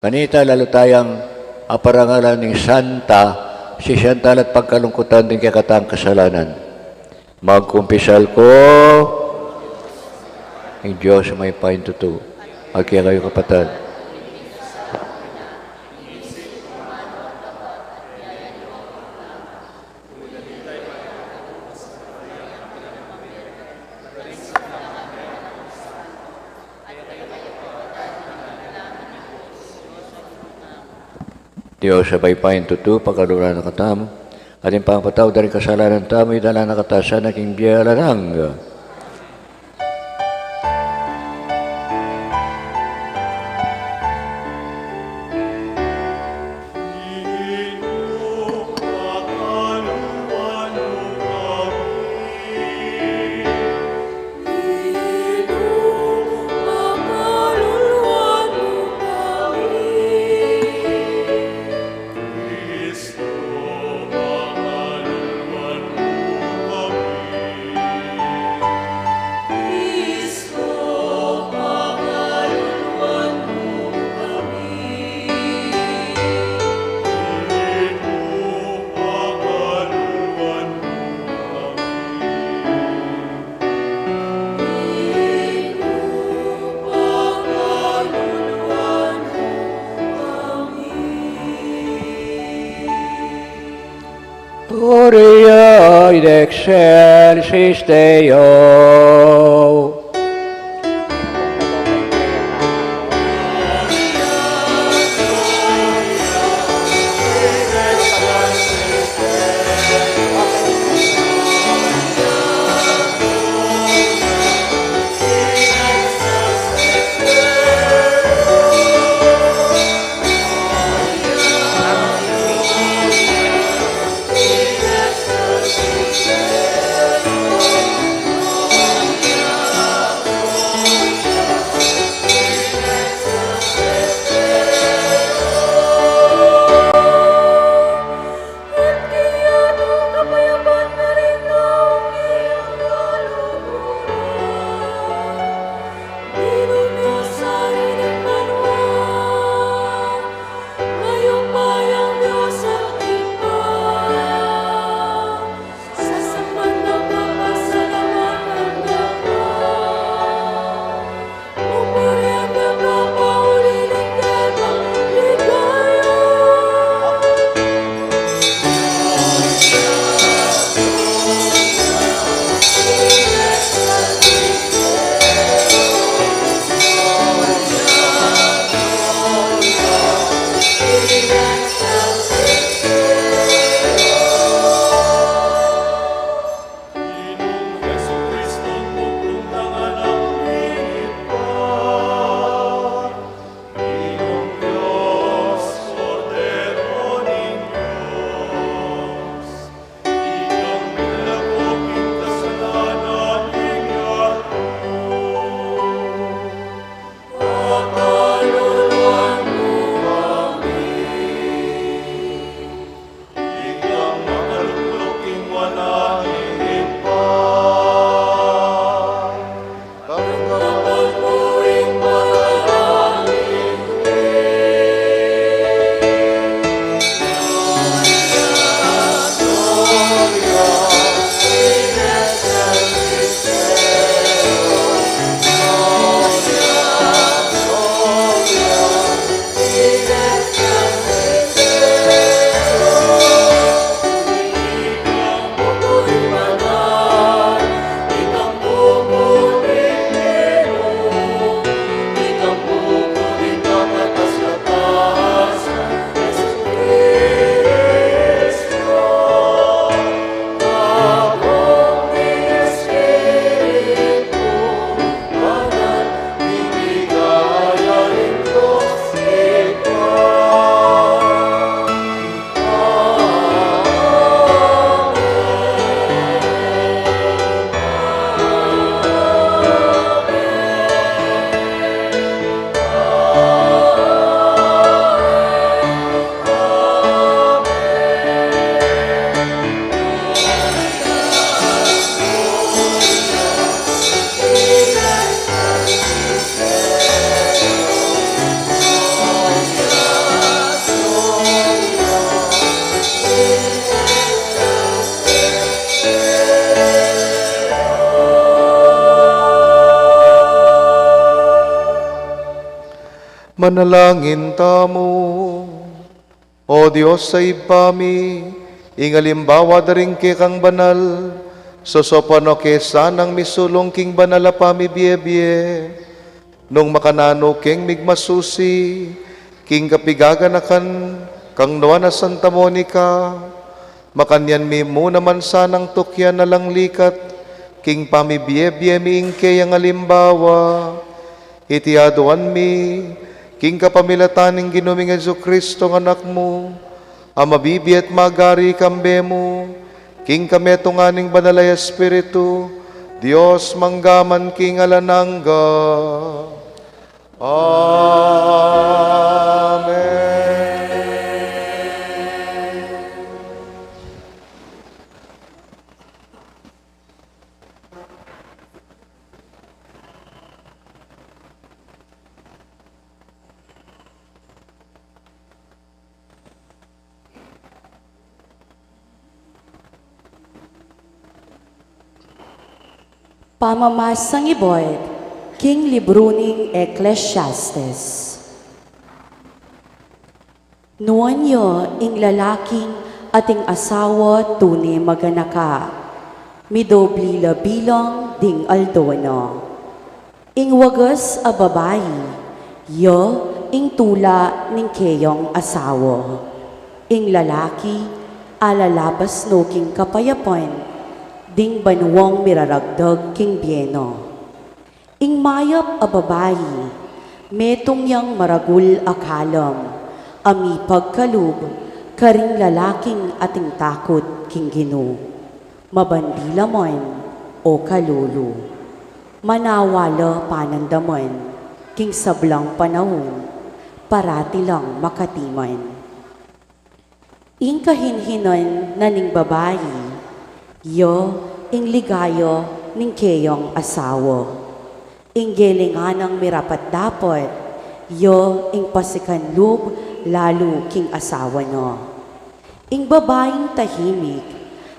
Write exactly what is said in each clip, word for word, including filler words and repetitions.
Kanita lalu tayang aparangalan ning santa, sisian tala at pagkalungkutan ding kekatang kasalanan. Magkumpisal ku, ing Dios a mayupaya king tutu, at kekayu kapatad. Dios a mayupaya king tutu, pakaluguran na katamu, at ing pangapatawad da ring kasalanan tamu, idala na katamu sana king bie alang angga. Gloria in excelsis Deo. Manalangin tamu. O Dios a Ibpa mi, ing alimbawa da ring kekang banal, sosopan no ke sanang misulung king banal a pamibiebie, nung makananu keng migmasusi king kapigaganakan kang Nuan a Santa Monica, makanyan mi mu naman sanang tukyan alang likat king pamibiebie mi ing keyang alimbawa. Iti aduan mi king kapamilatan ning Ginu ming Jesucristo, a Anak mu, a mabibie at magari kambe mu king kametungan ning Banal a Espiritu, Dios mangga man king alang angga. Amen. Pamamasang ibat king libru ning Ecclesiastes. Nuan ya ing lalaking ating asawa tune maganaka, midobli la bilang ding aldo na. Ing wagas a babai, ya ing tula ning keyang asawa. Ing lalaki, alalabas no king kapayapan ding banuang miraragdag king bie na. Ing mayap a babai, metung yang maragul a kalam, a mipagkalub karing lalaking ating takut king Ginu. Mabandi la man o kalulu, manawa la panandaman king sablang panaun, parati lang makatiman. Ing kahinhinan na ning babai, ya ing ligaya ning keyang asawa. Ing gelingan nang mirapat-dapat, ya ing pasikan lub lalu king asawa na. Ing babaing tahimik,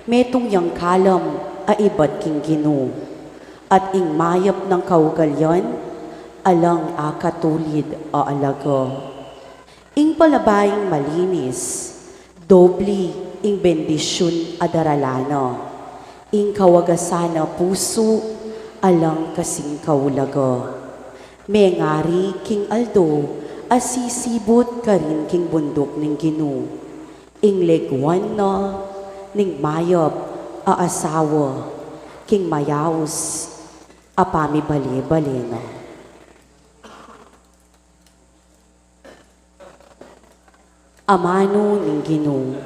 metung yang kalam a ibat king Ginu, at ing mayap nang kaugalian, alang akatulid a alaga. Ing babaing malinis, dobli ing bendisyun a daralan na. Ing kawagasan a pusu, alang kasing kaulaga. Mengari king aldo a sisibut karin king bunduk ning Ginu. Ing leguan na ning mayap a asawa king mayaus a pamibale-bale na. Amanu ning Ginu.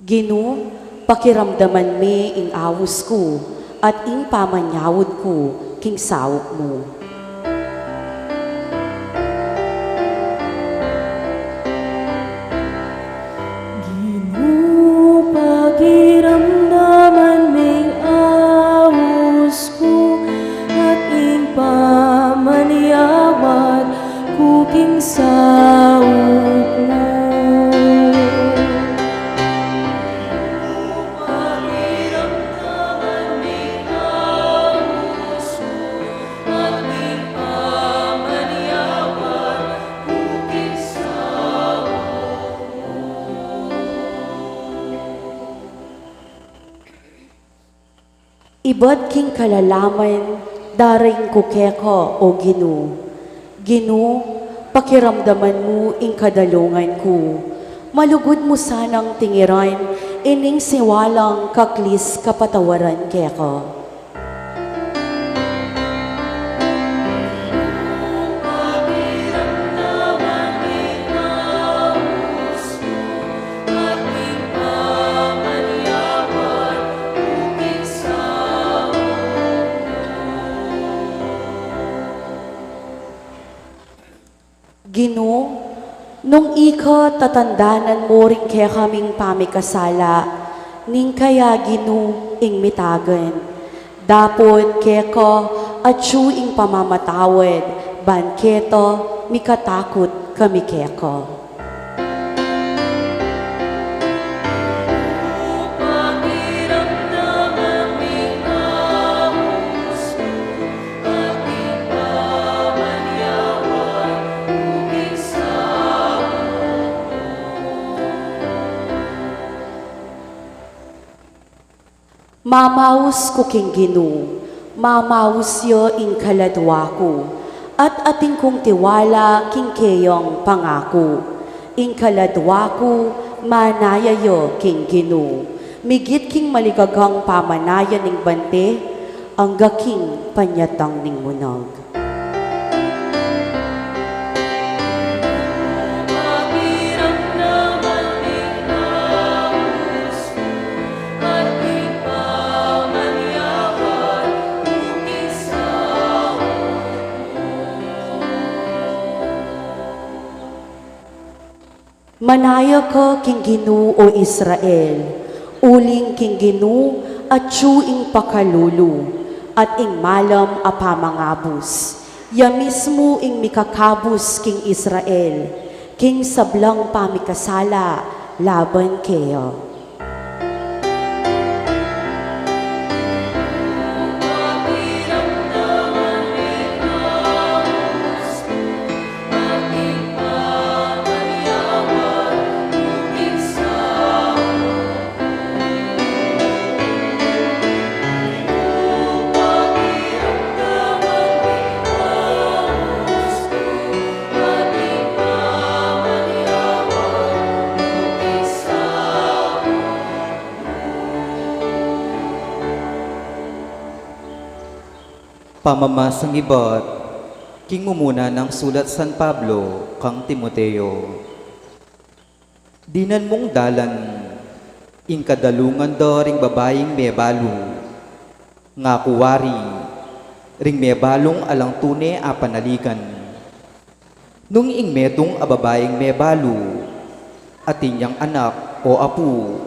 Ginu, pakiramdaman me ing aus ku at ing pamanyaut ku king saup mu. Ginu, pakiramdaman me ing aus ku at ing pamanyaut ku king saup mu. Ibat king kalalaman, darain ku keka, o Ginu. Ginu, pakiramdaman mu ing kadalungan ku. Malugud mu sanang tingiran ining siwalang kaklis kapatawaran keka. Ginu, nung ika tatandanan mu ring kekaming pamikasala, ning kaya Ginu ing mitagan. Dapot keka atyu ing pamamatawad, ban keta mikatakut kami keka. Mamaus ku king Ginu, mamaus ya ing kaladua ku, at atin kung tiwala king keyang pangaku. Ing kaladua ku, manaya ya king Ginu, migit king maligagang pamanaya ning bante, angga king panyatang ning munag. Manaya ka king Ginu, o Israel, uling king Ginu atyu ing pakalulu, at ing malam a pamangabus, ya mismu ing mikakabus king Israel, king sablang pamikasala laban keya. Pamamasang ibat king mumuna nang sulat San Pablo kang Timoteo. Dinan mung dalan ing kadalungan da ring babaing mebalu, ngaku wari ring mebalung alang tune a panaligan. Nung ing metung a babaing mebalu, atin yang anak o apu,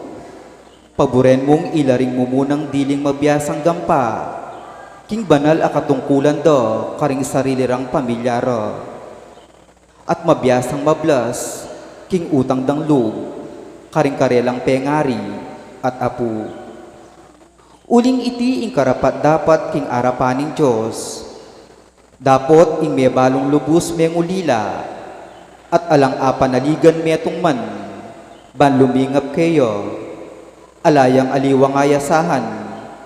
paburen mung ila ring mumunang diling mabiasang gampa king banal a katungkulan da karing sarili rang pamilya ra, at mabiasang mablas king utang dang lub karing karelang pengari at apu. Uling iti ing karapat-dapat king arapan ning Dios. Dapot ing mebalung lubus mengulila, at alang apanaligan metung man, ban lumingap keya, ala yang aliwang ayasahan,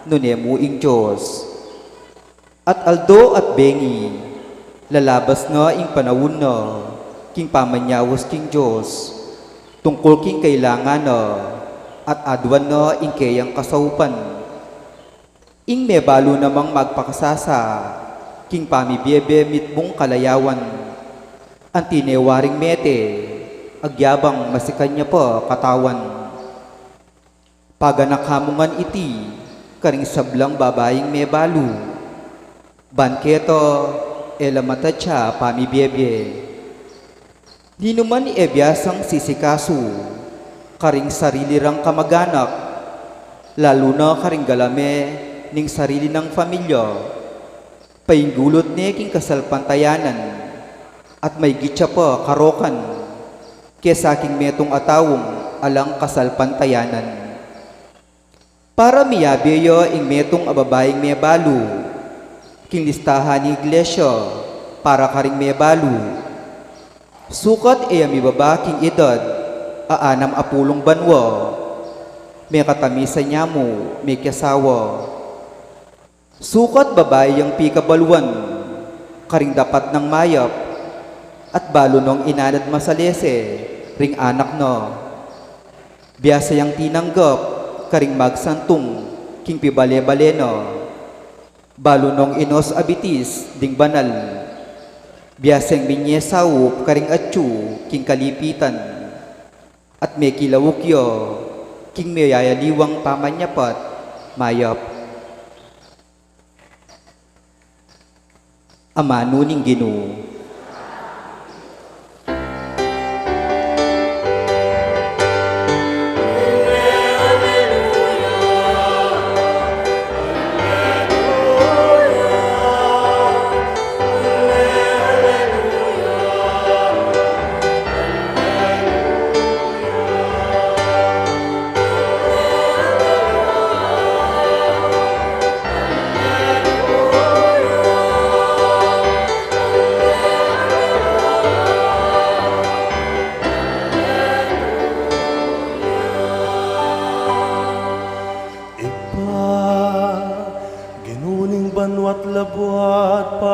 nune mu ing Dios. At aldo at bengi, lalabas na ing panaun na king pamanyaus king Dios, tungkul king kailangan na, at aduan na ing keyang kasaupan. Ing mebalu namang magpakasasa king pamibiebe mitmung kalayawan, anti ne waring mete, agyabang masikan ya pa katawan. Paganaka mu ngan iti karing sablang babaing mebalu, ban keta e la matatya pamibiebe. Ninuman e biasang sisikasu karing sarili rang kamaganak, lalu na karing galame ning sarili nang pamilya, painggulut ne king kasalpantayanan, at maigit ya pa karokan kesa king metung a taung alang kasalpantayanan. Para miyabe ya ing metung a babaing mebalu king listahan ning iglesia para karing mebalu, sukat e ya mibaba king edad a anam a pulung banua, mekatamisan ya mu mekiasawa. Sukat babai yang pikabaluan karing dapat nang mayap, at balu nong inanad masalese ring anak na. Biasa yang tinanggap karing magsantung king pibale-bale na. Balu nong inus a bitis ding banal. Biasa yang minie saup karing atyu king kalipitan, at mekilauk ya king meyayaliwang pamanyapat mayap. Amanu ning Ginu.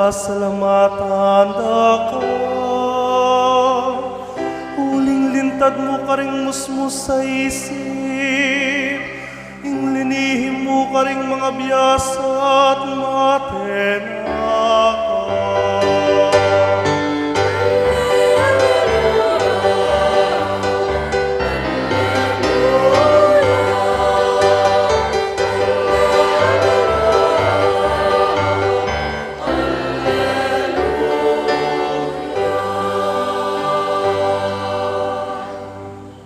Salamatan da ka, uling lintad mu karing musmus a isip, ing linihim mu karing mangabiasa at mate na ka.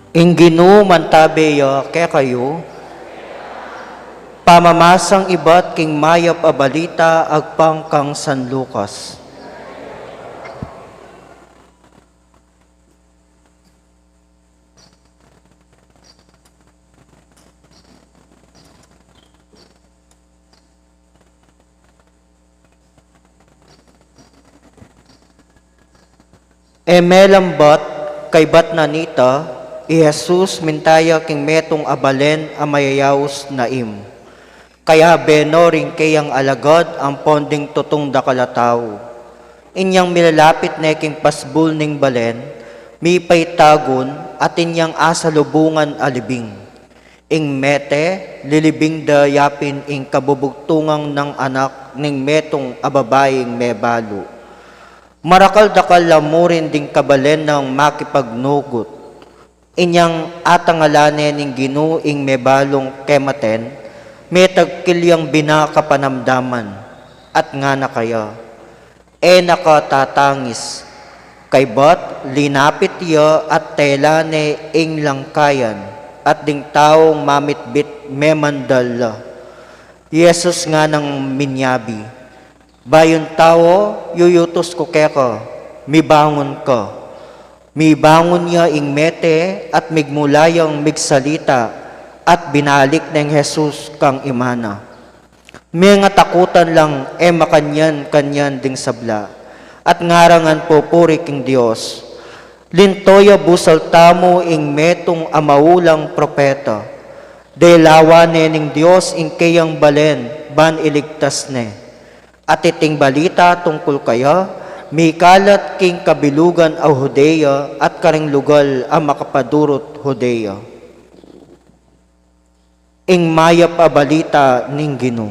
Ing Ginu mantabe ya kekayu. Pamamasang ibat king Mayap a Balita agpang kang San Lucas. E melambat, kaybat na nita, i Jesus minta ya king metung a balen a mayayaus Naim. Kayabe no ring keyang alagad ampon ding tutung dakal a tau. Inyang milalapit ne king pasbul ning balen, mipaytagun at inyang asalubungan a libing. Ing mete, lilibing da yapin ing kabubugtungan nang anak ning metung a babaing mebalu. Marakal-dakal la murin ding kabalen nang makipagnugut. Inyang atangalan ne ning Ginu ing mebalung kematen, metagkil yang bina kapanamdaman, at ngana kaya, "E na ka tatangis." Kaybat, linapit ya at tela ne ing langkayan, at ding taung mamitbit memandal la. Jesus nganang minyabi, "Bayung tau, yuyutus ku keka, mibangun ka." Mibangun ya ing mete at migmula yang migsalita, at binalik neng Jesus kang ima na. Mengatakutan lang e makanyan-kanyan ding sabla, at ngarangan pupuri king Dios. Linto ya busal tamu ing metung a maulang propeta. Delawan ne ning Dios ing keyang balen ban iligtas ne. At iting balita tungkul kaya, mikalat king kabilugan a Judea at karing lugal a makapadurut Judea. Ing Mayap a Balita ning Ginu.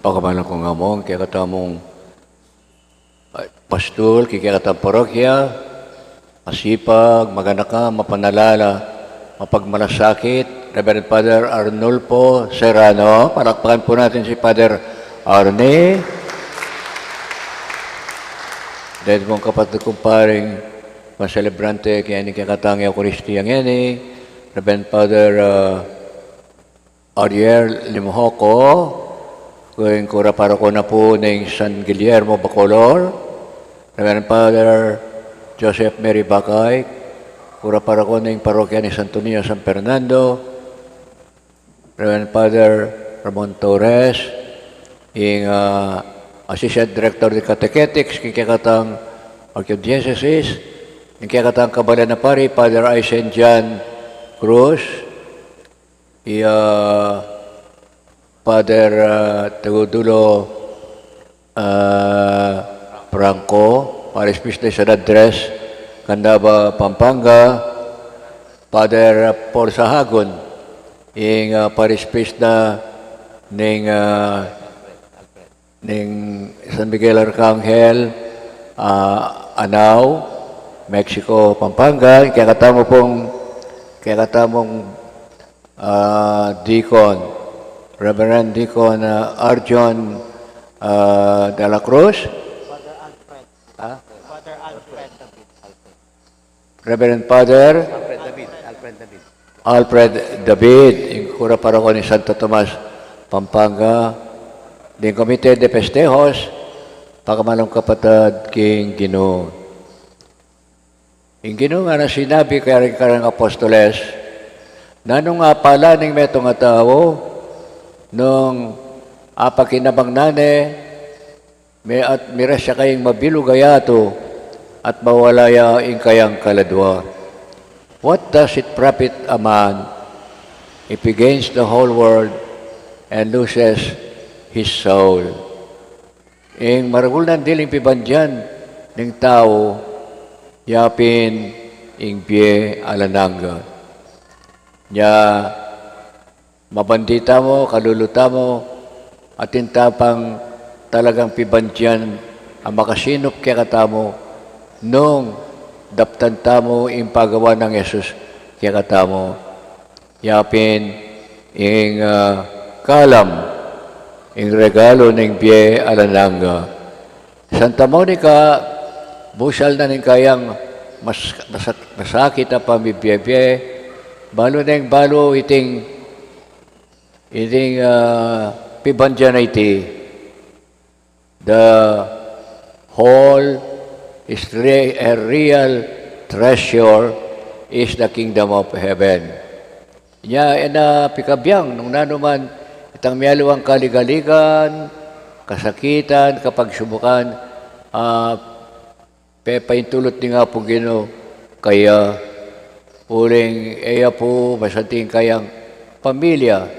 Pakabalan ku nga mung kekatamung, ay, pastul, king kekatamung parokya, masipag, maganaka, mapanalala, mapagmalasakit, Reverend Father Arnulfo Serrano. Palakpakan po natin si Father Arne. Dahil mong kapatid kumparing maselebrante kaya ning kekatang Eukaristia ngeni, Reverend Father, ah, Ariel Limhoco, king kura paroko na pu ning San Guillermo, Bacolor, Reverend Father Joseph Mary Bacay, kura paroko ning parokya ning Santo Niño, San Fernando, Reverend Father Ramon Torres, ing, ah, Assistant Director de Catechetics king kekatang Archdiocese, ing kekatang kabalen a pari, Father Aisen John Cruz, i, ah, Father, ah, Teodulo, ah, Franco, Parish Priest na San Andres, Candaba, Pampanga, Father Paul Sahagun, ing, ah, Parish Priest na ning, ah, ning San Miguel Arcangel, ah, Anao, Mexico, Pampanga, kekatamu pung, kekatamung, ah, Deacon, Reverend Deacon, ah, Arjon, ah, de la Cruz. Father Alfred. Ha? Reverend Father Alfred David, Alfred David. Alfred David, ing kura paroko ning Santo Tomas, Pampanga, ding Comité de Festejos, pakamalan kung kapatad king Ginu. Ing Ginu ngana sinabi kaya ring kareng apostoles, nanung apala ning metung a tau, nung apakinabang na ne, me-, at miras ya kayang mabilug a yatu, at mawala ya ing kayang kaladua. What does it profit a man if he gains the whole world and loses his soul? Ing maragul nang diling pibandian ning tau, yapin ing bie alang angga. Nya, mabandi tamu, kalulu tamu, atin ta pang talagang pibandian a makasinup kekatamu, nung daptan tamu ing pagawa nang Jesus kekatamu. Yapin ing, ah, kalam, ing regalu ning bie alang angga. Santa Monica, busal na ning kayang mas-, masak-, masakit a pamibie-bie, balu neng balu iting, iting, ah, pibandian a iti. The whole is re-, a real treasure is the kingdom of heaven. Nya, e na pikabiang nung nanu man itang mialiwang kaligaligan, kasakitan, kapagsubukan, ah, pepaintulut ning Apung Ginu kaya, uling e ya pu masanting kayang pamilya.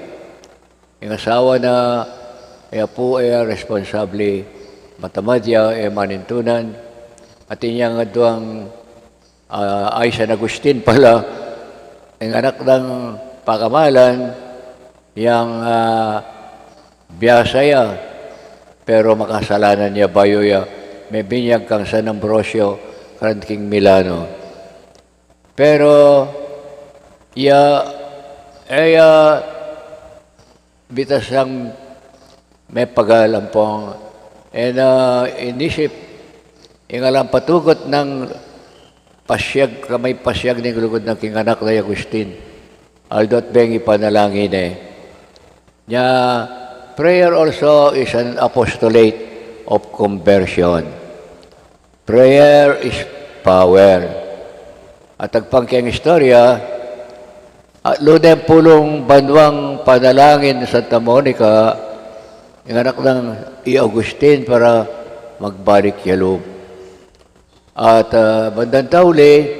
Ing asawa na, e ya pu, e ya responsable, matamad ya, e manintunan. Atin yang aduang, ah, ay, San Agustin pala, ing anak nang pakamalan, yang, ah, biasa ya, pero makasalanan ya, bayu ya mebinyag kang San Ambrosio, karin king Milano. Pero, ya, e ya bitas yang mepagalampung, e na inisip, ing alang patugut nang pasiag, kamay pasiag ning lugud nang king anak na i Agustin. Aldo at beng ipanalangin e. Nya, prayer also is an apostolate of conversion. Prayer is power. At agpang keng istorya, atlu neng pulung banwang panalangin ni Santa Monica, ing anak nang i Agustin para magbalik ya lub. At, ah, bandang tauli,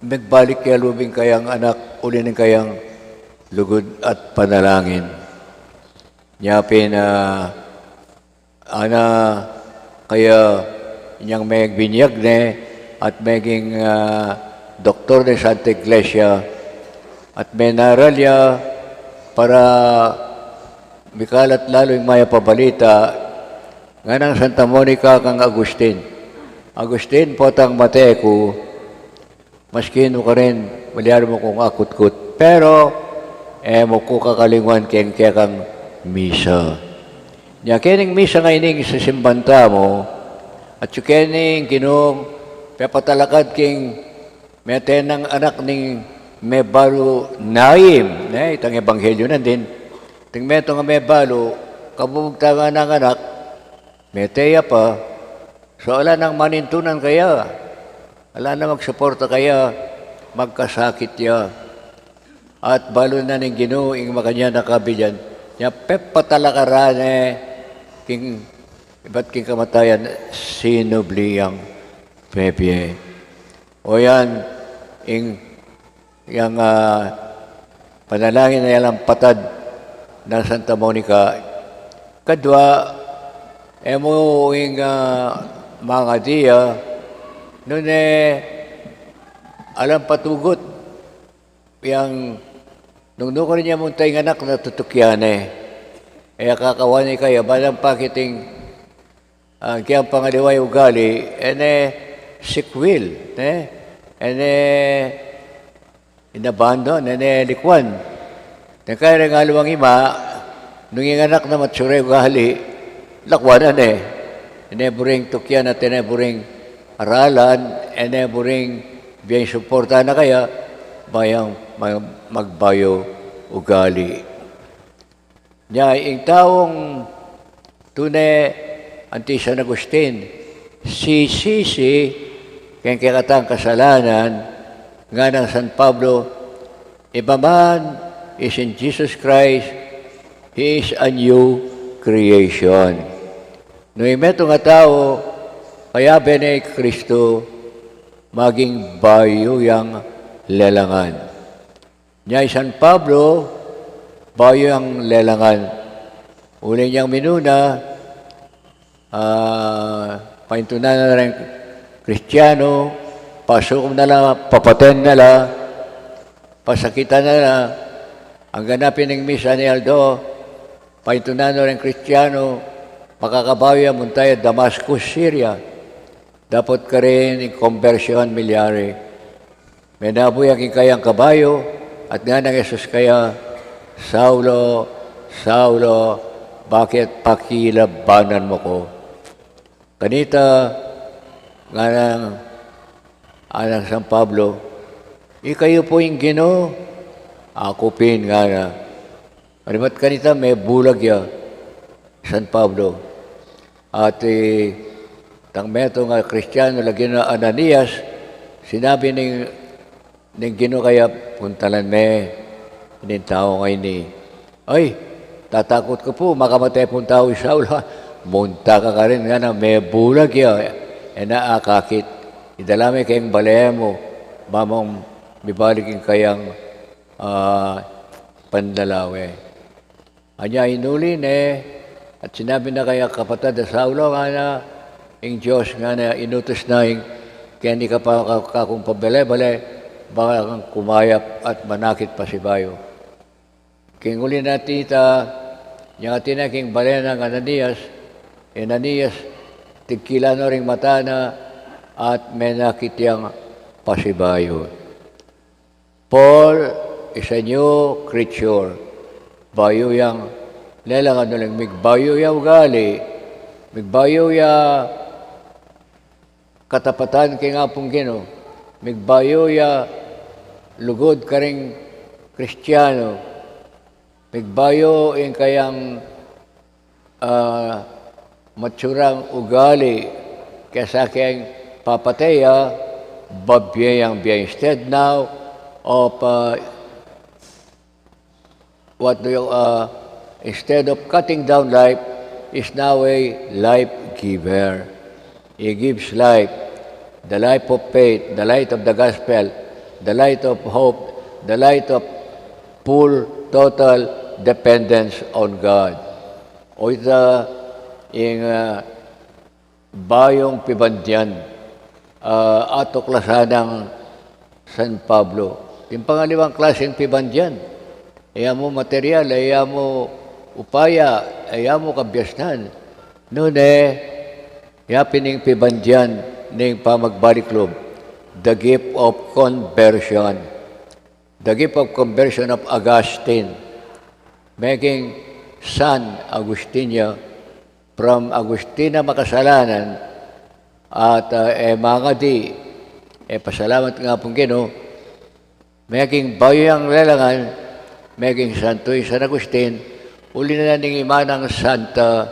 magbalik ya lub ing kayang anak, uli ning kayang lugud at panalangin. Nya pin, ah, ana, kaya inyang megbinyag ne at meging, ah, doktor ning Santa Iglesia at menaral ya para mikalat lalu ing mayap a balita, nganang Santa Monica kang Agustin. Agustin, potang mate ku, maski nu karin, malyari mu kung akutkut. Pero, e mu ku kakalingwan keng kekang misa. Nya kening misa ngeni ing sisimban tamu, at su kening Ginung pepatalakad king mete nang anak ning mebalu Naim, ne, itang ebanghelyo nandin, ting metung a mebalu, kabubugtangan nang anak, mete ya pa, so ala nang manintunan kaya, ala nang magsuporta kaya, magkasakit ya. At balu na ning Ginu ing makanyan a kabilyan, nya pepatalakad ra ne king ibat king kamatayan, sinubli yang pepie. O yan, ing yang, ah, panalangin a alang patad nang Santa Monica. Kadua, e mu ing, ah, mangadi ya, nune alang patugut, yang nung nukarin ya munta ing anak na tutukyan ne. E ya kakawan ne kaya, badang pakiting ang kiyang pangaliwang ugali, e ne sikwil, ne? E ne inabandon, e ne likwan. Neng kaya reng aliwang ima, nung ing anak na matsure ugali, lakwanan ne. E ne buring tukyan at e ne buring aralan, e ne buring Bie ing suporta na kaya, bayung mag-, magbayu ugali. Nya, ing taung tune anti San Agustin, sisisi keng kekatang kasalanan, ngana nang San Pablo, "If a man is in Jesus Christ, he is a new creation." Nung ing metung a tau kayabe ne i Kristo, maging bayu yang lelangan. Nya i San Pablo, bayu yang lelangan. Uli nang minuna, ah, paintunan na reng Kristiano, pasukum na la, papaten na la, pasakitan na la, anggang napin ing misa ni aldo, paintunan na reng Kristiano, makakabayu ya munta ya Damascus, Syria. Dapot karin ing kombersion milyari. Menabu ya king kayang kabayu, at ngana nang Jesus kaya, "Saulo, Saulo, bakit pakilabanan mo ko?" Kanita, ngana nang San Pablo, "Ikayu pu ing Ginu?" "Aku pin," ngana. Animat kanita, mebulag ya San Pablo. At itang metung a Kristiano, lagyu na Ananias, sinabi ning, ning Ginu kaya, "Puntalan me ining taung ini." "Ay, tatakut ku pu, makamate pung tau i Saulo." "Munta ka karin," ngana, mebulag ya. E na akakit. "Idala me keng bale mu, ba mung mibalik ing kayang, ah, panlalawe." Anya inuli ne, at sinabi na kaya, "Kapatad a Saulo," ngana, "ing Dios," ngana, "inutus na ing keni ka pa ka-, kakung pabale-bale, bang kang kumayap at manakit pasibayu." King uli na tita, nyang atin na king bale nang Ananias, i Ananias, tigkilan no ring mata na, at menakit yang pasibayu. Paul is a new creature. Bayu yang lelangan uling, migbayu ya ugali, migbayu ya katapatan king Apung Ginu, migbayu ya lugud karing Kristiano, migbayu ing kayang ah, matsurang ugali kesa keng papate ya, babie yang bie. Instead now of, ah, what do you, ah, instead of cutting down life, is now a life giver. He gives life, the life of faith, the light of the gospel, the light of hope, the light of full, total dependence on God. O ita ing, ah, bayung pibandian, ah, atuklasan nang San Pablo. Ing pangaliwang klaseng pibandian, e ya mu material, e ya mu upaya, e ya mu kabiasnan. Nune, yapin ing pibandian ning pamagbalik lub, the gift of conversion. The gift of conversion of Augustine, making San Agustin ya, from Agustina makasalanan, at, ah, e mangadi, e pasalamat king Apung Ginu, making bayu yang lelangan, making santo i San Agustin, uli na ning ima nang Santa,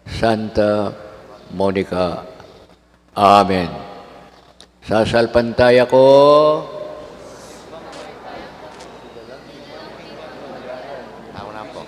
Santa Monica. Amen. Sasalpantaya ku. Ako na po.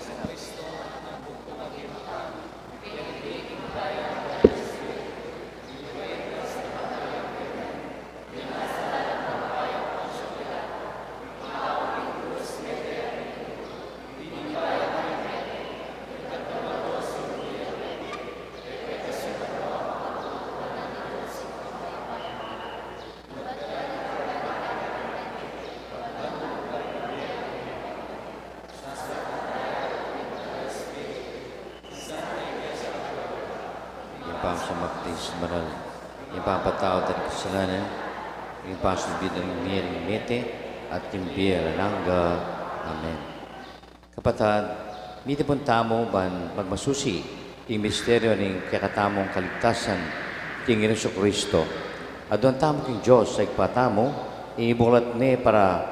Ing pamagsambat ning banal, ing pampatawad da ring kasalanan, ing pasulbi da ring mie ring mete, at ing bie alang angga. Amen. Kapatad, mitipun tamu ban magmasusi ing misteryo ning kekatamung kaligtasan king Jesucristo. Aduan tamu king Dios a Ibpa tamu, ing ibuklat ne para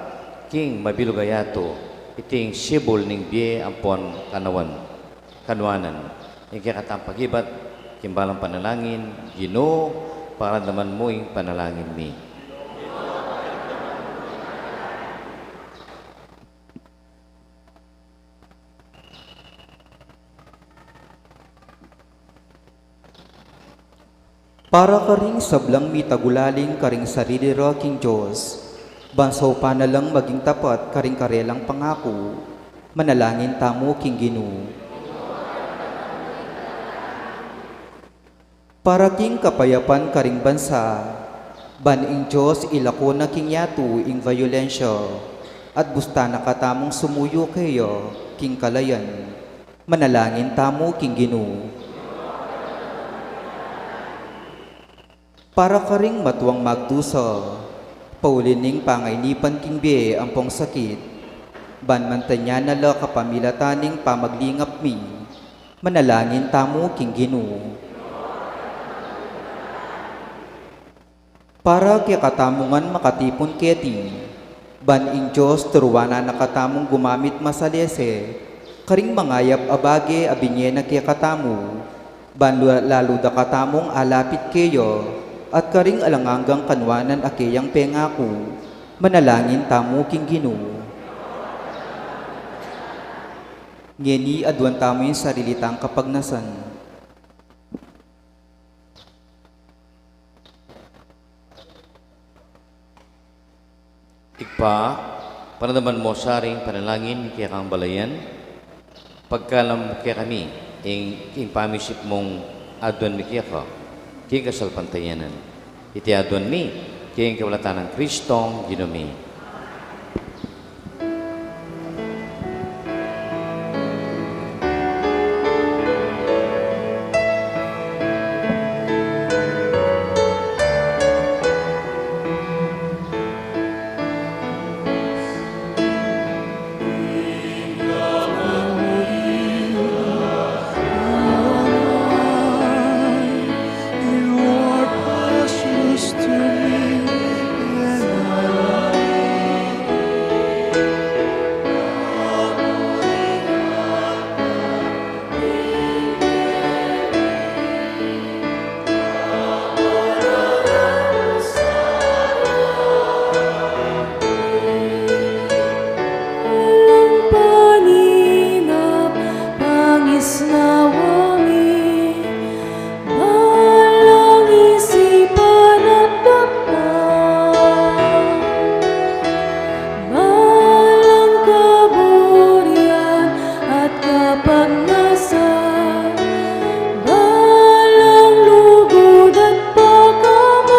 king mabilug a yatu iting sibul ning bie ampon kanawan, kanuanan. Ing kekatamung pagibat king balang panalangin, Ginu, pakiramdaman mu ing panalangin mi. Para karing sablang mitagulaling karing sarili ra king Dios, ban saupan na lang maging tapat karing karelang pangaku, manalangin tamu king Ginu. Para king kapayapan karing bansa, ban ing Dios ilako na king yatu ing bayulensya, at busta na katamung sumuyu keya king kalayan, manalangin tamu king Ginu. Para karing matuang magdusa, pauli ning pangainipan king bie ampong sakit, ban mantanan na la kapamilatan ning pamaglingap mi, manalangin tamu king Ginu. Para kekatamu ngan makatipun keti, ban ing Dios turuan na katamung gumamit masalese karing mangayap a bage a binie na kekatamu, ban lu-, lalu da katamung alapit keya, at karing alang anggang kanuanan a keyang pengaku, manalangin tamu king Ginu. Ngeni aduan tamu ing sarili tang kapagnasan. Ibpa, pakiramdaman mu sa ring panalangin ning kekang balayan, pagkalam kekami ing, ing pamisip mung aduan mi keka king kasalpantayanan. Iti aduan mi king kapamilatan nang Kristong Ginu mi. Alang paninap, pangisnawa mi, balang isipan at dapa, balang kaburian at kapagnasan, balang lugud at pakaman.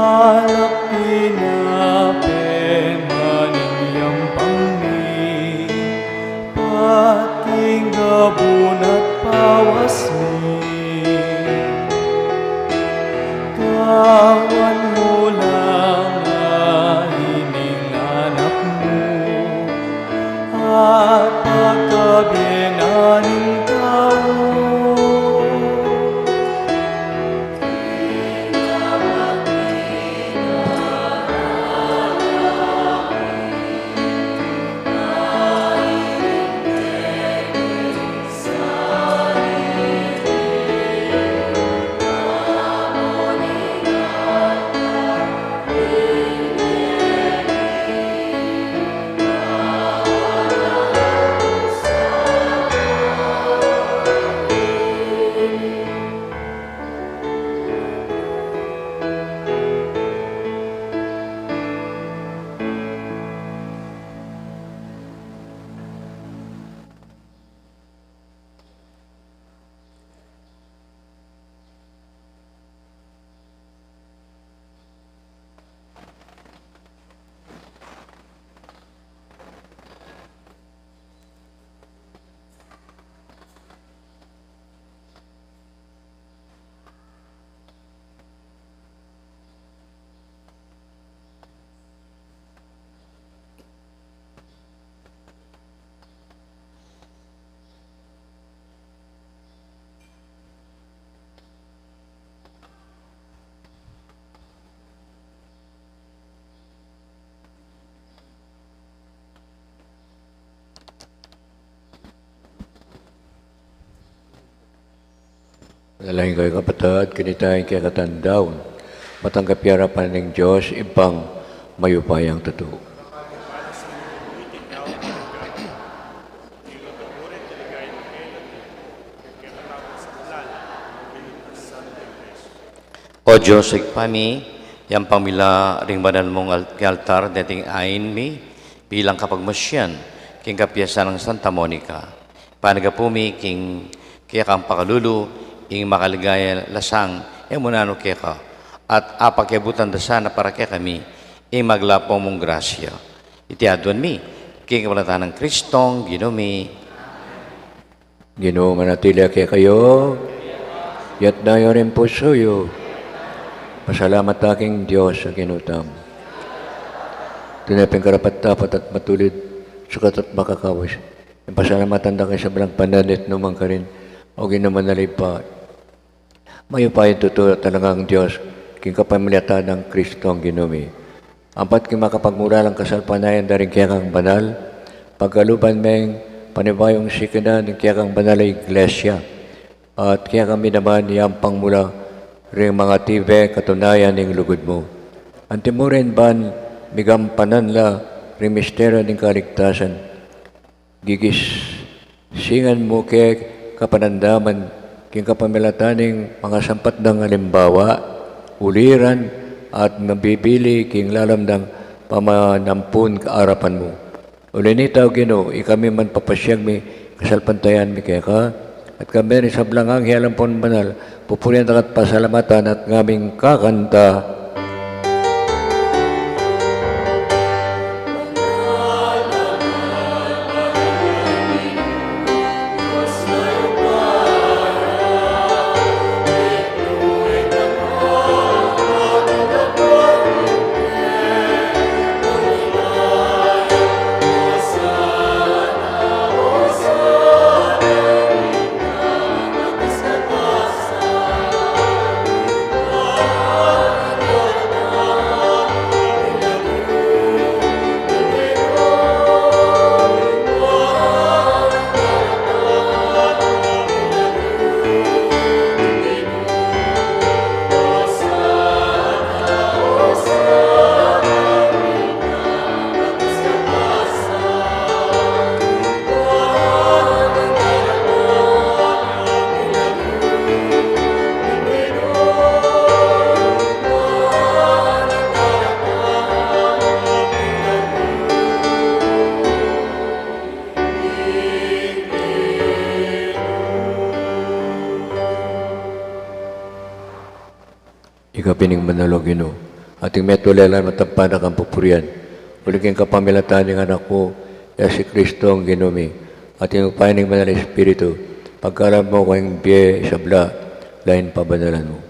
Alak pinape man ing yampang mi, pati ing gabun at pawas mi. Katawan mu la nga ining anak mu, at pagkabie na ning tau. Manalangin kayu, kapatad, kanita ing kekatamung daun, matanggap ya arapan ning Dios, Ibpang mayupayang tutu. O Dios, Ibpa mi, yampang mi la ring banal mung al-, altar deting ain mi, bilang kapagmasian king kapiasan nang Santa Monica. Panagapu mi king kekang pakalulu ing makaligaya lasang e mu nanu keka, at apakiabutan da sana para kekami ing maglapo mung grasya. Iti aduan mi king kapamilatan nang Kristong Ginu mi. Ginu, manatili ya kekayu. Itas yu ring pusu yu. Pasalamat ta king Dios a Ginu tamu. Tune pin karapat-dapat at matulid, sukat at makakawas, ing pasalamatan da ka king sablang panahun at nukarin man, O Ginu, manalib pa. Mayupayang tutu at alang anggang Dios, king kapamilatan nang Kristong Ginu mi. Ampat king makapagmulalang kasalpantayanan da ring kekang banal, pagkaluban meng panibayung sikinan ning kekang banal a Iglesia, at kekami naman yampang mula ring mangatibe katunayan ning lugud mu. Anti mu rin ban migampanan la ring misteryu ning kaligtasan, gigisingan mu ke kapanamdaman king kapamilatan ning mangasampat dang alimbawa, uliran, at mabibili king lalam dang pamanampun king arapan mu. Uli na nita, O Ginu, ikami man papasiag mi, kasalpantayanan mi keka, at kambe ring sablang anghel ampon banal, pupurian da ka at pasalamatan at ngaming kakanta. Ika pin ing banal, O Ginu, at ing metung la ring matampang a kang pupurian, uli king kapamilatan ning Anak mu, Jesucristo, Ginu mi, at ing upaya ning Banal a Espiritu, pagkalub mu king bie sabla, lain pabanalan mu.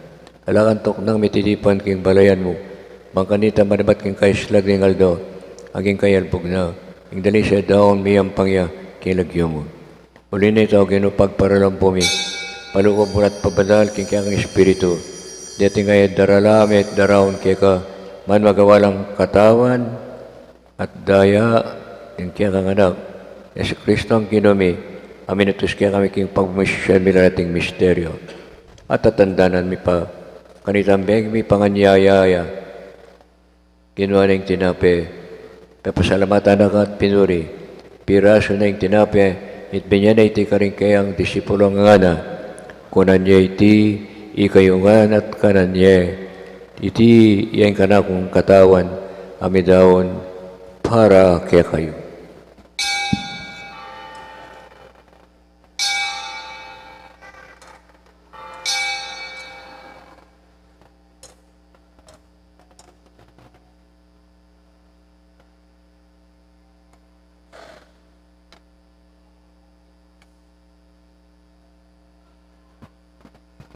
Ala kang tuknang mititipun king balayan mu, bang kanita manibat king kaislag ning aldo, at king kayalbug na, ing dalise daun miyampang ya king lagyu mu. Uli na nita, O Ginu, pagparalan pu mi, palugud mu la at pabanal king kekang Espiritu, deting a darala mi at daraun keka, ban magawa lang katawan at daya ning kekang Anak, Jesucristo a Ginu mi, a minutus kekami king pagmamasiyan mi la reting misteryu. At tatandanan mi pa, kanita meng mipanganyaya ya, kinua ne ing tinape, pepasalamatan na ka at pinuri, pirasu ne ing tinape, at binie na iti karing kayang disipulung ngana, kunan ye iti ikayu ngan at kanan ye, iti ya ing kanakung katawan, a midaun para kekayu.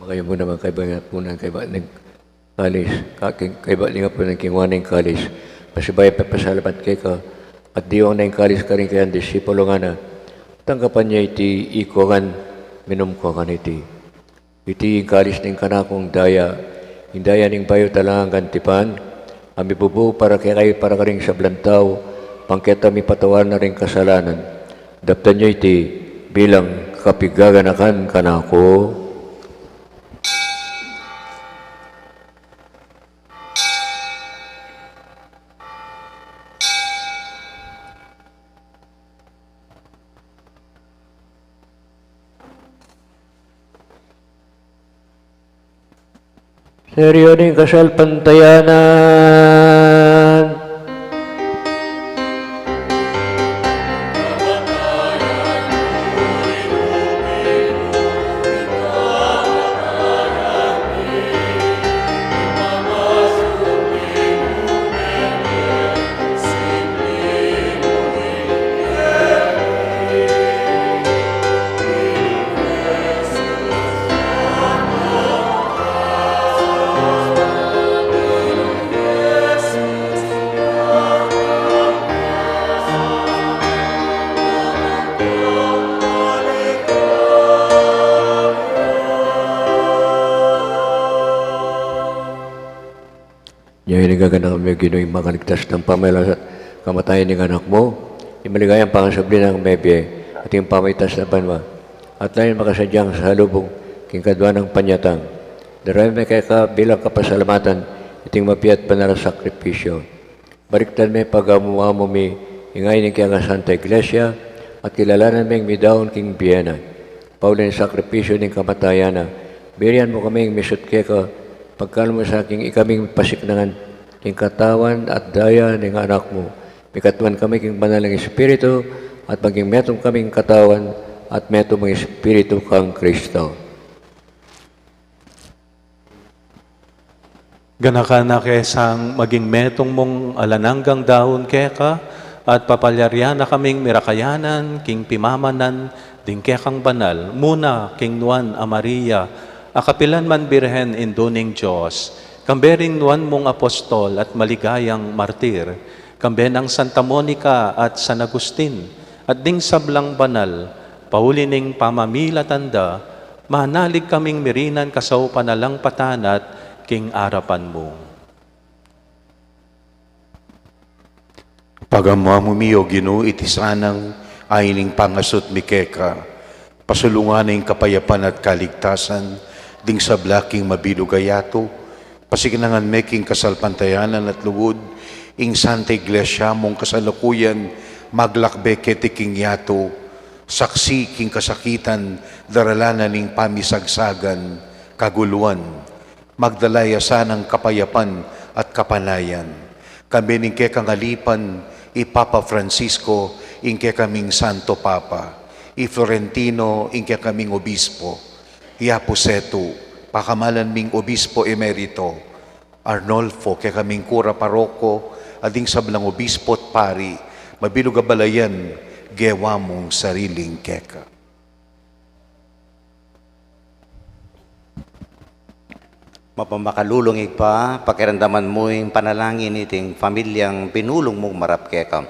Makayu mu naman kaybat ning kalis, ka-, king-, kaybat ning apunan kingwa na ing kalis. Pasibayu pepasalamat keka, at diwang na ing kalis karing kayang disipulung ngana, tanggapan ye iti ikong ngan, minum kayu kaniti. Iti ing kalis ning kanakung daya, ing daya ning bayu at alang anggang tipan, a mibubu para kekayu at para karing sablang tau, bang keta mipatawad na ring kasalanan. Daptan ye iti bilang kapaganakan kanaku. Misteryu ning kasalpantayanan. Nya ini gaganakan mi, Ginu, ing makaligtas nang pamilatan at kamatayan ning Anak mu, ing maligayang pangasubli nang mebie, at ing pamaitas na banua, at lalu nang makasadyang salubung king kadua nang panyatang. Darayan mi keka bilang kapasalamatan iting mabie at banal a sakripisyu. Balikdan me pag-amu-amu mi ing ain ning keka Santa Iglesia, at kilalanan meng midaun king bie na. Pauli ning sakripisyu ning kamatayan na, birian mu kaming misut keka, pagkalub mu sa king ikaming pasiknangan king katawan at daya ning Anak mu. Mikatuan kami king Banal a Espiritu, at maging metung kaming katawan at metung a Espiritu kang Kristo. Ganakan na ke sang maging metung mung alang anggang daun keka, at papalyarian na kaming mirakayanan king pimamanan ding kekang banal, muna king Nuan a Maria, a kapilan man Birhen, Indu ning Dios, kambe ring nuan mung apostol at maligayang martir, kambe nang Santa Monica at San Agustin, at ding sablang banal, pauli ning pamamilatan da, manalig kaming mirinan kasaupan alang patanat king arapan mu. Pag-amu-amu mi, O Ginu, iti sanang ain ning pangasut mi keka. Pasulungan na ing kapayapan at kaligtasan ding sabla king mabilug a yatu. Pasiknangan me king kasalpantayanan at lugud ing Santa Iglesia mung kasalukuyan maglakbe keti king yatu, saksi king kasakitan, daralan na ning pamisagsagan, kaguluan, magdala ya sanang kapayapan at kapanayan. Kambe ning kekang alipan, i Papa Francisco, ing kekaming Santo Papa, i Florentino, ing kekaming Obispo, i Apu Setu, pakamalan ming Obispo Emerito, Arnolfo, kekaming Kura Paroko, at ding sablang Obispo at Pari, mabilug a balayan, gewa mung sariling keka. Mapamakalulung Ibpa, pakiramdaman mu ing panalangin iting pamilyang binulung mung marap keka.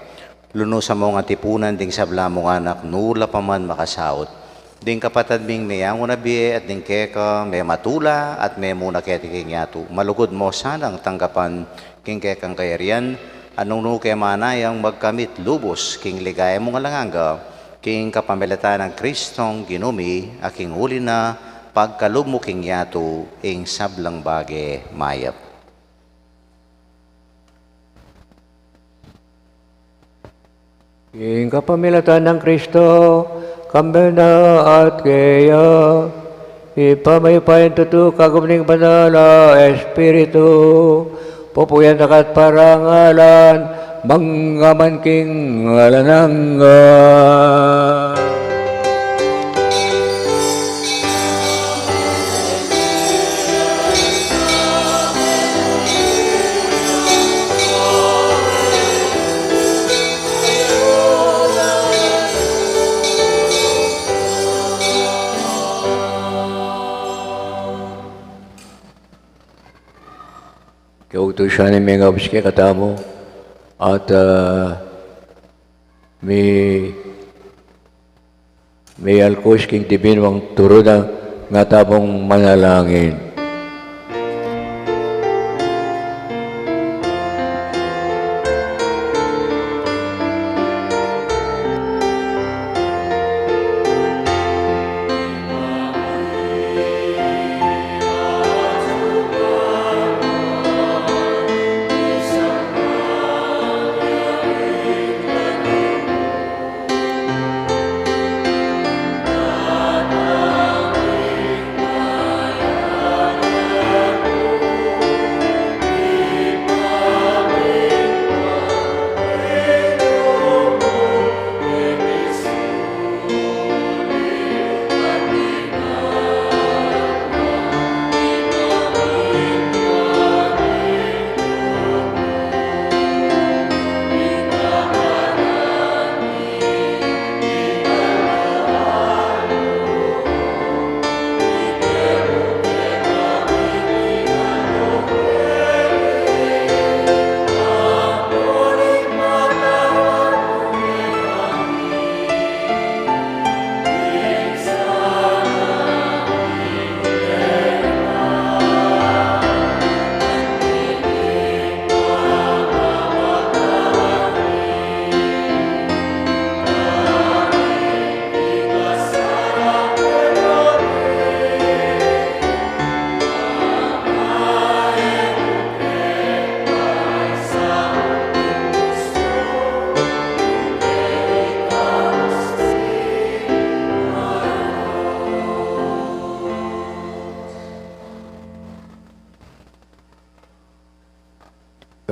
Lunusan mu ngan tipunan ding sabla mung anak, nula pa man makasaut. Ding kapatad ming meyangu na bie at ding keka mematula at memuna keti king yatu, malugud mu sanang tanggapan king kekang kayarian, at nung nu ke manayang magkamit lubus king ligaya mung alang angga, king kapamilatan nang Kristong Ginu mi, a king uli na pagkalub mu king yatu ing sablang bage mayap. King kapamilatan nang Kristo, kambe na at keya, Ibpa mayupayang tutu, kagum ning Banal a Espiritu, pupuyan da ka at parangalan, mangga man king alang angga. Kautusan ning mengabus kekatamu, at, ah, mi, mialkus king dibinung turunan, nga tamung manalangin.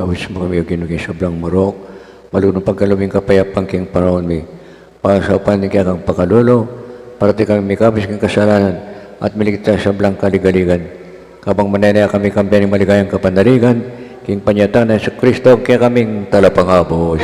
Awis mu kami, O Ginu, king sablang marok, malugud mu pagkalub ing kapayapan king panaun mi. Pasaupan ning kekang pakalulu, para ita kami mikabus king kasalanan, at miligtas king sablang kaligaligan. Kabang manenaya kami kambe ning maligayang kapanaligan, king panyatang nang Jesucristo, a kekaming Talapangabus.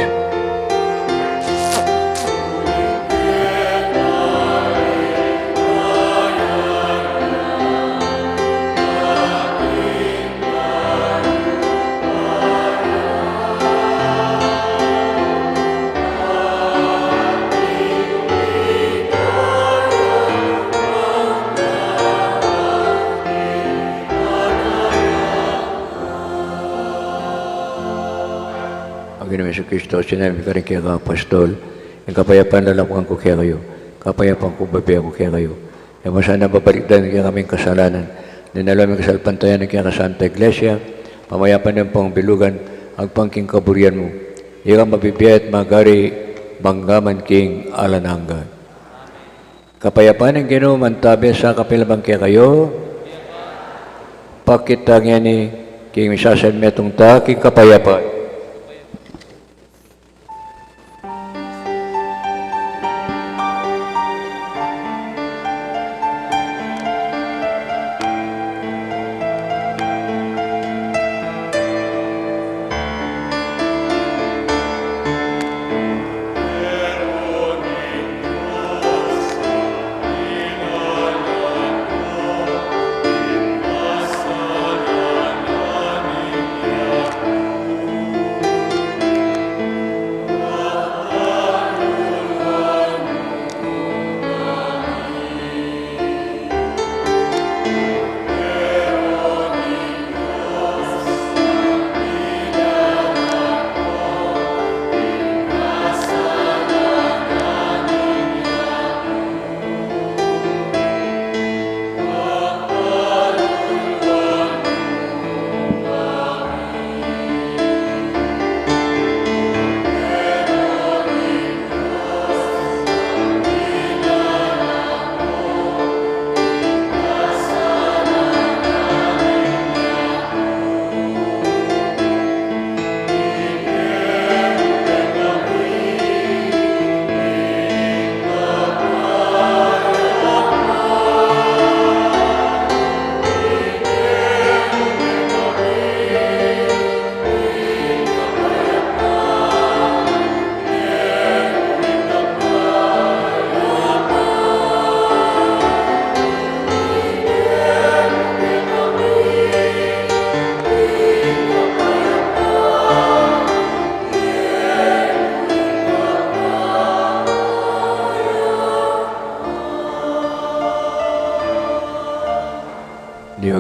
Ang Ginu Jesucristo, sinabi na karing kekang apostol, ing kapayapan lalakuan ku kekayu, kapayapan ku bibie ku kekayu. E mu sana babalikdan ing kekaming kasalanan, nune lalam ning kasalpantayanan ning kekang Santa Iglesia, pamayapan ning pangbilugan, agpang king kaburian mu. Ika ing mabibie at magari, mangga man king alang angga. Kapayapan ning Ginu mantabi sa kapilan kekayu. Pakit ta ngeni king misasan metung ta king kapayapan.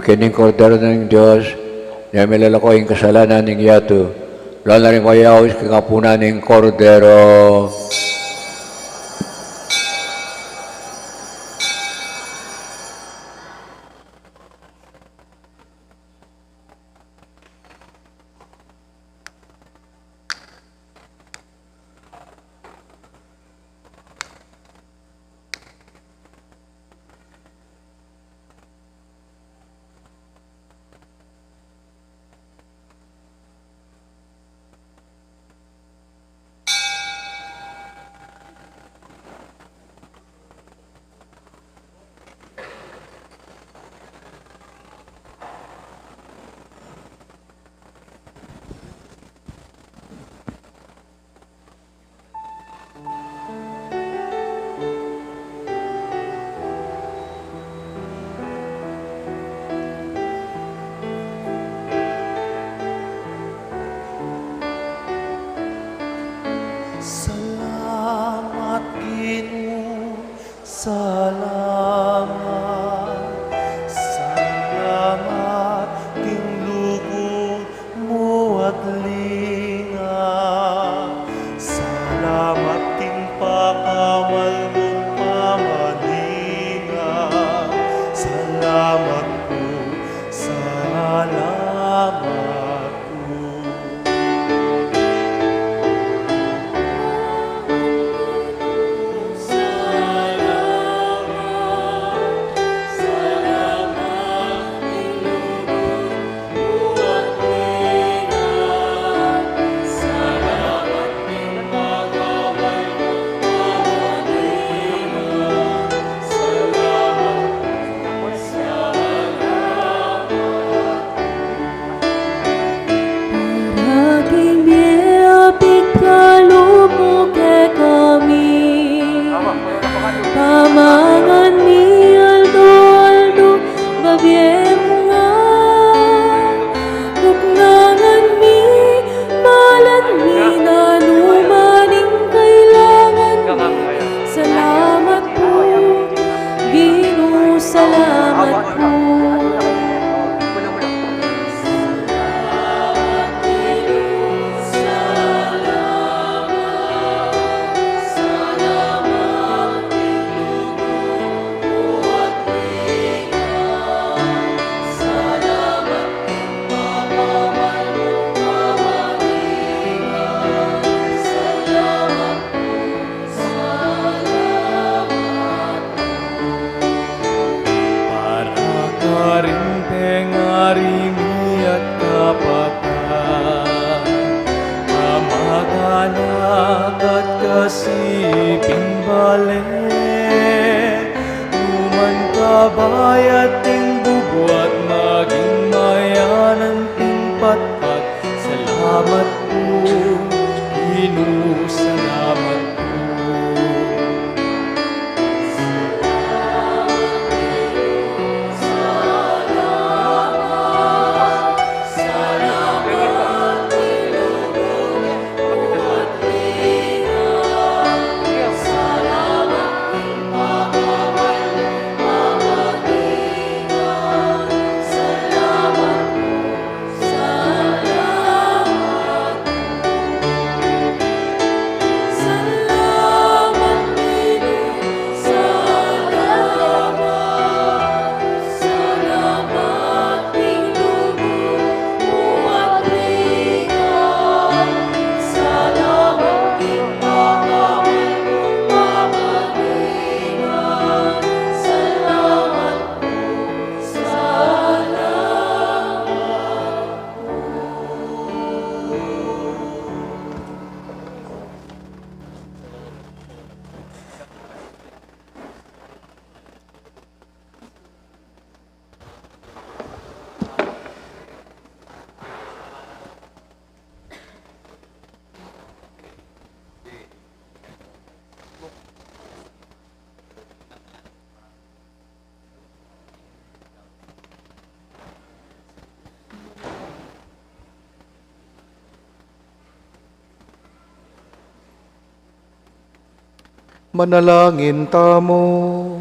Ding Kordero ning Dios, a milalako king kasalanan ning yatu, lalu na ring kayaus king apunan ning Kordero. Salamat, Ginu. Salamat. Salamat, Ginu, king lugud mu at linga. Salamat king pakawal mung pamalinga. Salamat pu, salamat pu. Ngan mi aldo-aldo, babie mu nga. Ngan mi, malan mi, nanu man ing kailangan mi. Salamat pu, Ginu, salamat pu. Para karing pengari mi at kapatad, kamag-anak at kasiping bale, numan kabayat ing bubuat, maging mayanan ing patpat. Salamat pu, Ginu, salamat pu. Manalangin tamu.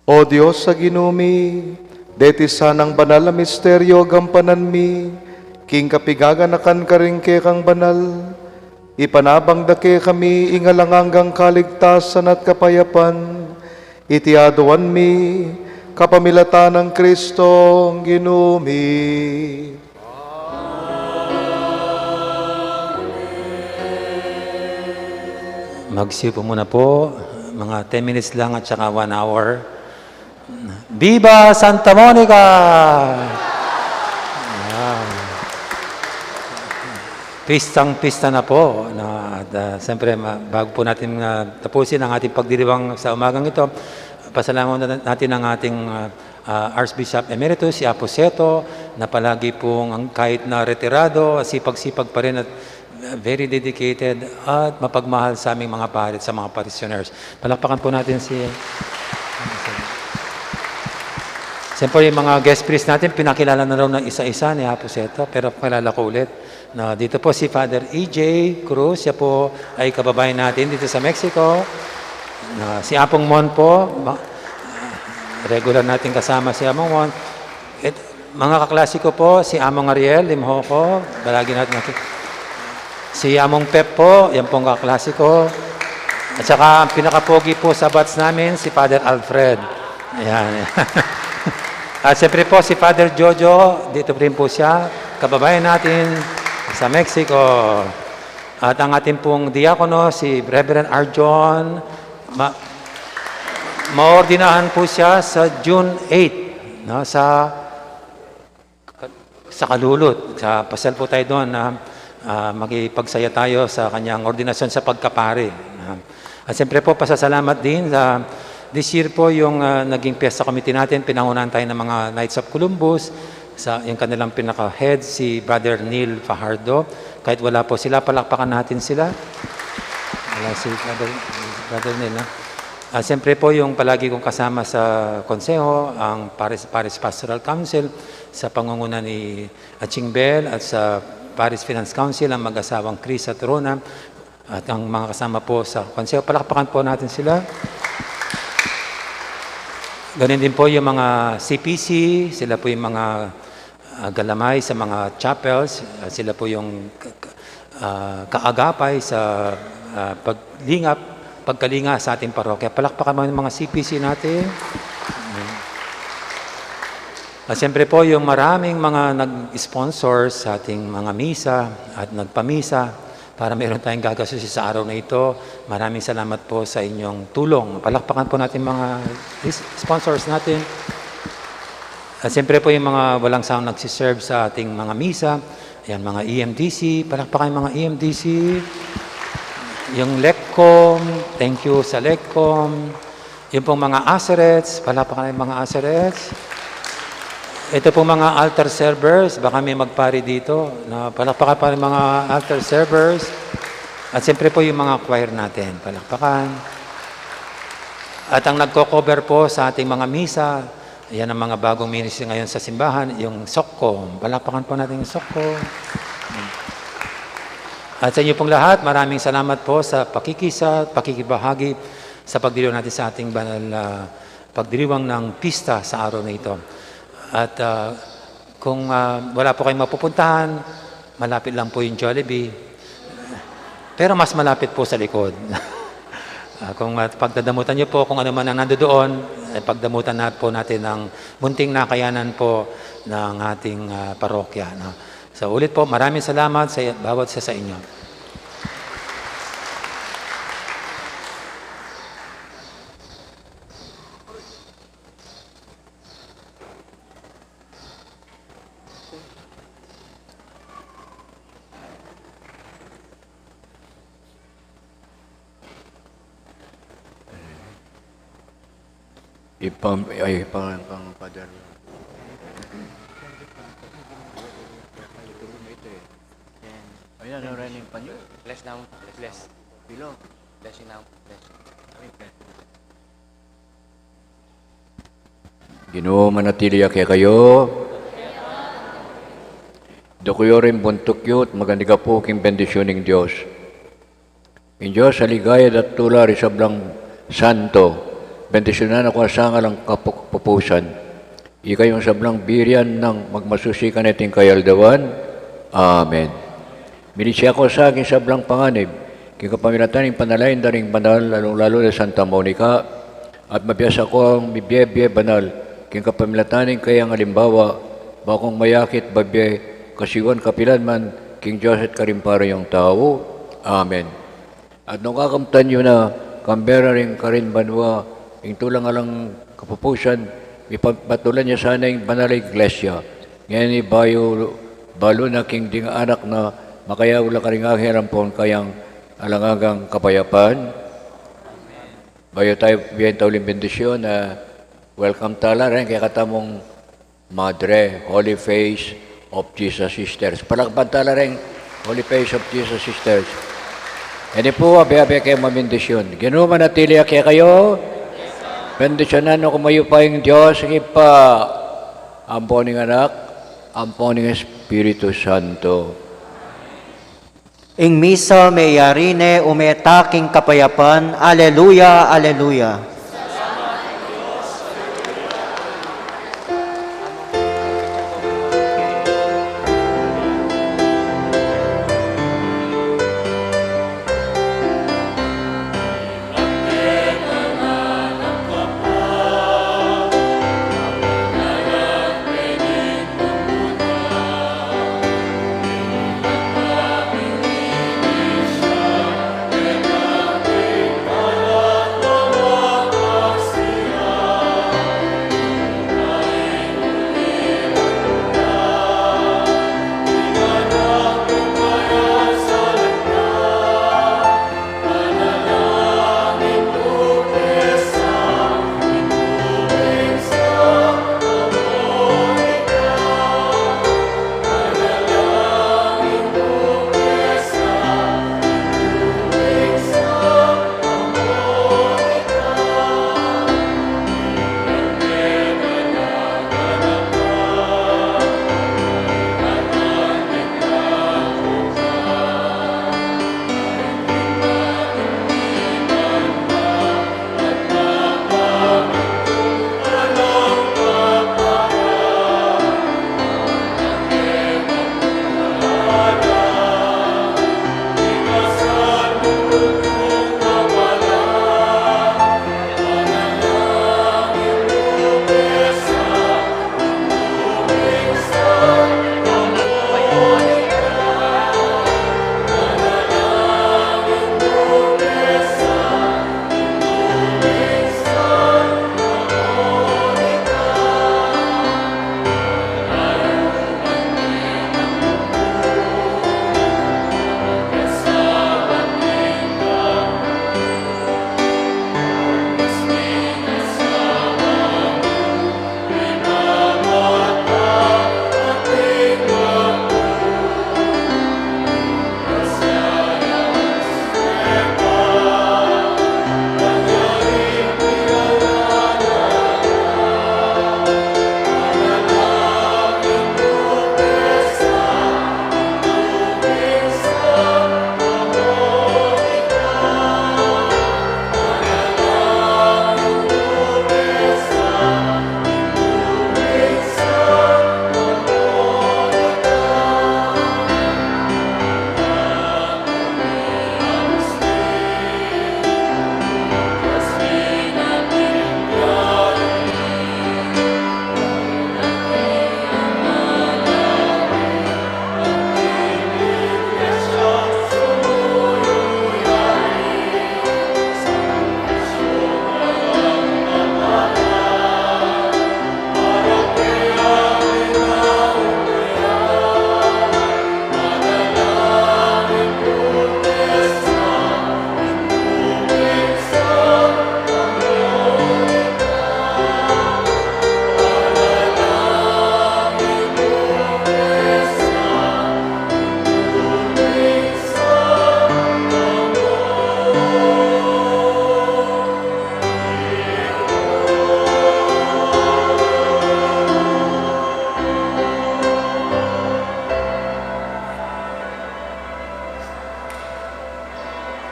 O Dios a Ginu mi, deti sanang banal a misteryu gampanan mi, king kapigaganakan karing kekang banal, ipanabang da kekami ing alang anggang kaligtasan at kapayapan, iti aduan mi, kapamilatan nang Kristong Ginu mi. Magsiupo muna po, mga ten minutes lang at saka one hour. Viva Santa Monica! Ayan. Pistang-pista na po, no? At, ah, siyempre, ma-, bago po natin, ah, tapusin ang ating pagdiriwang sa umagang ito, pasalamatan natin ang ating, ah, ah, Archbishop Emeritus, si Apo Seto, na palagi pong ang, kahit na retirado, sipag-sipag pa rin at, ah, very dedicated at mapagmahal sa aming mga pari at sa mga parishioners. Palakpakan po natin si, siyempre, yung mga guest priest natin, pinakilala na raw ng isa-isa ni Apo Seto, pero pakilala ko ulit. Na dito po si Father E J Cruz, siya po ay kababayan natin dito sa Mexico. Na si Apong Mon po, ma-, regular natin kasama si Among Mon. At mga kaklase ko po, si Among Ariel Limjojo, palagi natin nakik-, si Among Pep po, yan pong kaklase ko. At saka ang pinakapogi po sa batch namin, si Father Alfred. Ayan. At siyempre po, si Father Jojo, dito rin po siya, kababayan natin sa Mexico. At ang ating pong diakono, si Reverend Arjon, ma-, maordinahan po siya sa June eight, no, sa sa Calulut. Sa, pasyal po tayo doon na, ah, makipagsaya tayo sa kanyang ordinasyon sa pagkapari. Ah, at siyempre po, pasasalamat din sa this year po yung, ah, naging piyesta committee natin, pinangunahan tayo ng mga Knights of Columbus, sa, yung kanilang pinaka-head, si Brother Neil Fajardo. Kahit wala po sila, palakpakan natin sila. Wala si Brother, Brother Neil, ha? Ah, siyempre po, yung palagi kong kasama sa konseho, ang Parish, Parish Pastoral Council, sa pangunguna ni Aching Bel, at sa Parish Finance Council, ang mag-asawang Chris at Rona, at ang mga kasama po sa konseho. Palakpakan po natin sila. Ganun din po yung mga C P C, sila po yung mga, ah, galamay sa mga chapels, ah, sila po yung ka-, ka-, ah, kaagapay sa, ah, paglingap, pagkalinga sa ating parokya. Palakpakan mo yung mga C P C natin. At siyempre po, yung maraming mga nag-sponsor sa ating mga misa at nagpamisa para meron tayong gagastusin sa araw na ito. Maraming salamat po sa inyong tulong. Palakpakan po natin mga is-, sponsors natin. At siyempre po yung mga walang sawang nagsiserve sa ating mga misa. Ayan, mga E M D C, palakpakan yung mga E M D C. Yung LECCOM, thank you sa LECCOM. Yung pong mga usherets, palakpakan yung mga usherets. Ito pong mga altar servers, baka may magpari dito. Na, palakpakan pa yung mga altar servers. At siyempre po yung mga choir natin, palakpakan. At ang nagko-cover po sa ating mga misa, yan ang mga bagong ministry ngayon sa simbahan, yung SOCCOM. Palakpakan po natin yung SOCCOM. At sa inyo pong lahat, maraming salamat po sa pakikisa, pakikibahagi sa pagdiriwang natin sa ating banal na pagdiriwang ng pista sa araw na ito. At, ah, kung, ah, wala po kayong mapupuntahan, malapit lang po yung Jollibee. Pero mas malapit po sa likod. Ah, kung, ah, pagdadamutan niyo po kung ano man ang nandoon, eh, pagdamutan na po natin ang munting nakayanan po ng ating, ah, parokya, no? So, ulit po, maraming salamat sa bawat isa sa inyo. Ipam-, ay, pang, pang Father. Ayan, ano rin yung panyo? Bless now. Bless. Bless. Bilo. Bless you now. Bless. Ginu, manatili ya kekayu. Dukuyu ring buntuk yu, at magandigapu king bendisyun ning Dios. Ing Dios a ligaya at tula ring sablang santo, bendisyunan na kung asangalang kapupusan. Ikayung sablang birian nang magmasusi kaneting kayaldawan. Amen. Minisya ku sa king sablang panganib, king kapamilatan ning panalangin da ring banal, lalung-lalu na Santa Monica, at mabiasa kung mibie-bie banal, king kapamilatan ning kayang alimbawa, ba kung mayakit babie, kasiwan kapilan man, king Dios at karing parayung tau. Amen. At nung kakamtan yu na, kambe ra ring karin banua, ing tulang alang kapupusan, mipapatulan ya sana ing banal a iglesia. Ngeni bayu, balu na king ding anak na, makayaula karing anghel ampon kayang alang anggang kapayapan. Bayu tayu bie ing tauling bendisyun, ah, welcome tala reng kekatamung Madre, Holy Face of Jesus Sisters. Palakpakan tala reng Holy Face of Jesus Sisters. Ini pu, abe-abe keng mabendisyun. Ginu, manatili ya kekayu. Bendisyunan na kumayu pa ing Dios, ing Ibpa, ampon ing Anak, ampon ing Espiritu Santo. Ing misa meyari ne, ume ta king kapayapan. Aleluya, aleluya.